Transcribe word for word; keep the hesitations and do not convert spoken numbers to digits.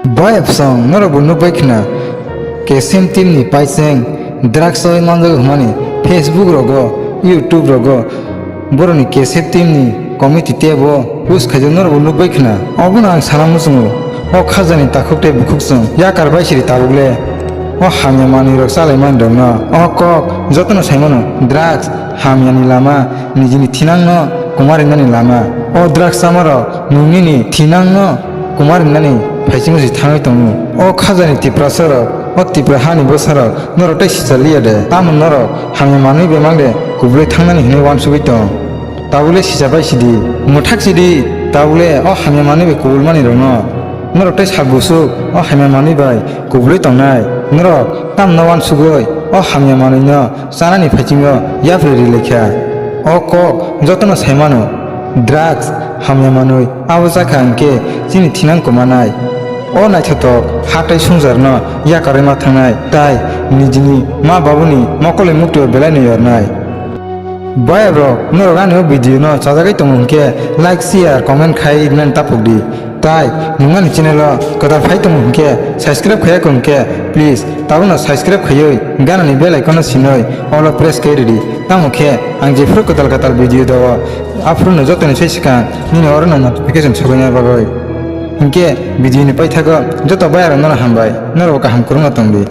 Bai bwsong norok bo nukbai khna, K S M team ni paiseng drugs oi manjago hwnmani Facebook rogo, YouTube rogo borokni K S M team ni committee tebo post khaijak norok bo nukbai khna. Obono ang sana muchungo, o khajani takhuk tei bukhuk chwng yakar bai siri tabuk le o hamya manwi rok chalaimani rokno o kok jotono saimano drugs hamyani lama, nijini thinangno kwma rinani lama. O drugs chamarok nwng nini thinangno kwma rinani phaisingo se thangwi tongo. O khajani Tiprasarok, o Tipra hani bwsarok norok tei sicharliya de? Tamo norok hamya manwi bemang de kubulwi thangnani hwnwi uansugwi tong? Tabukle sicha bai sidi, mwthak sidi, tabukle o hamya manwi bai kubulmani rokno. Norok tei sal busuk o hamya manwi bai kubulwi tongnai. Norok tamno uansugwi o hamya manwino chanani phaisingo yapri ri laikha. O kok jotono saimano, drugs hamya manwi abo chakha hwnkhe chini thinang kwmanai. O naithotok hatai songjarno yakarwi ma thangnai tai nijini ma babuni mokolwi muktio belaino yornai. Bayap rok, norok ani o video no chajagwi tongo hwnkhe like, share, comment khai rinani tapuk di. Tai nwng ani channel o kwtal phai tongo hwnkhe, subscribe khaiya kho hwnkhe, please tabukno subscribe khaiwi ganani bell icon no sinwi all o press khai ridi. Tamo khe ang jephru kwtal kwtal video do, aphuru no jotoni sai swkang nini oro no notification sobaina bagwi. Hwnkhe video ni paithago joto bayap rok no hambai, norok kaham kwrwngno tongdi.